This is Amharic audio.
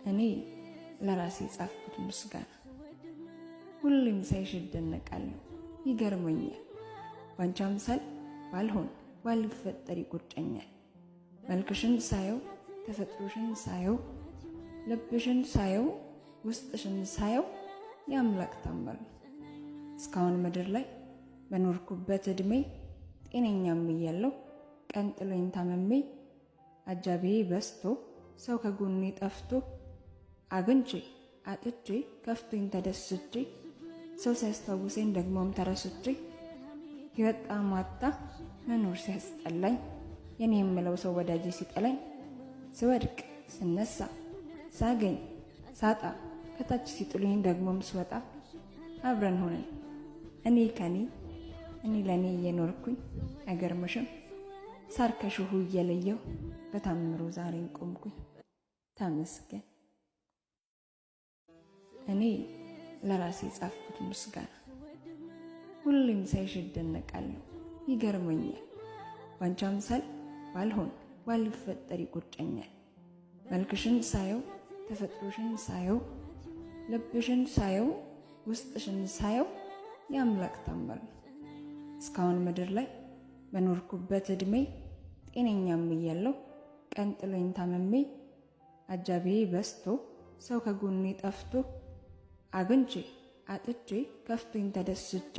እኔ ለራሴ የጻፍኩት ምስጋና። ሁሌም ሳይሽ እደነቃለሁ፣ ይገርመኛል። ባንቺ አምሳል ባልሆን ባልፈጠር ይቆጨኛል። መልክሽን ሳየው፣ ተፈጥሮሽን ሳየው፣ ልብሽን ሳየው፣ ውስጥሽን ሳየው የአምላክ ታምር ነው። እስካሁን ምድር ላይ በኖርኩበት ዕድሜ ጤነኛም እያለሁ ቀን ጥሎኝ ታመሜ፣ አጃቢዬ በዝቶ ሰው ከጎኔ ጠፍቶ፣ አግኝቼ አጥቼ ከፍቶኝ ተደስቼ፣ ሰው ሲያስታውሰኝ ደግሞም ተረስቼ፣ ሕይወት ጣዕም አጥታ መኖር ሲያስጠላኝ፣ የኔ የምለው ሰው ወዳጄ ሲጠላኝ፣ ስወድቅ ስነሳ ሳገኝ ሳጣ ከታች ሲጥሉኝ ደግሞም ስወጣ፣ አብረን ሆነን እኔ ከኔ እኔ ለእኔ እየኖርኩኝ፣ አይገርምሽም? ሳር ከእሾሁ እየለየው በታምሩ ዛሬን ቆምኩኝ። ተመስገን። እኔ ለራሴ የጻፍኩት ምስጋና። ሁሌም ሳይሽ እደነቃለሁ፣ ይገርመኛል። ባንቺ አምሳል ባልሆን ባልፈጠር ይቆጨኛል። መልክሽን ሳየው፣ ተፈጥሮሽን ሳየው፣ ልብሽን ሳየው፣ ውስጥሽን ሳየው የአምላክ ታምር ነው። እስካሁን ምድር ላይ በኖርኩበት ዕድሜ ጤነኛም እያለሁ ቀን ጥሎኝ ታመሜ፣ አጃቢዬ በዝቶ ሰው ከጎኔ ጠፍቶ፣ አግኝቼ አጥቼ ከፍቶኝ ተደስቼ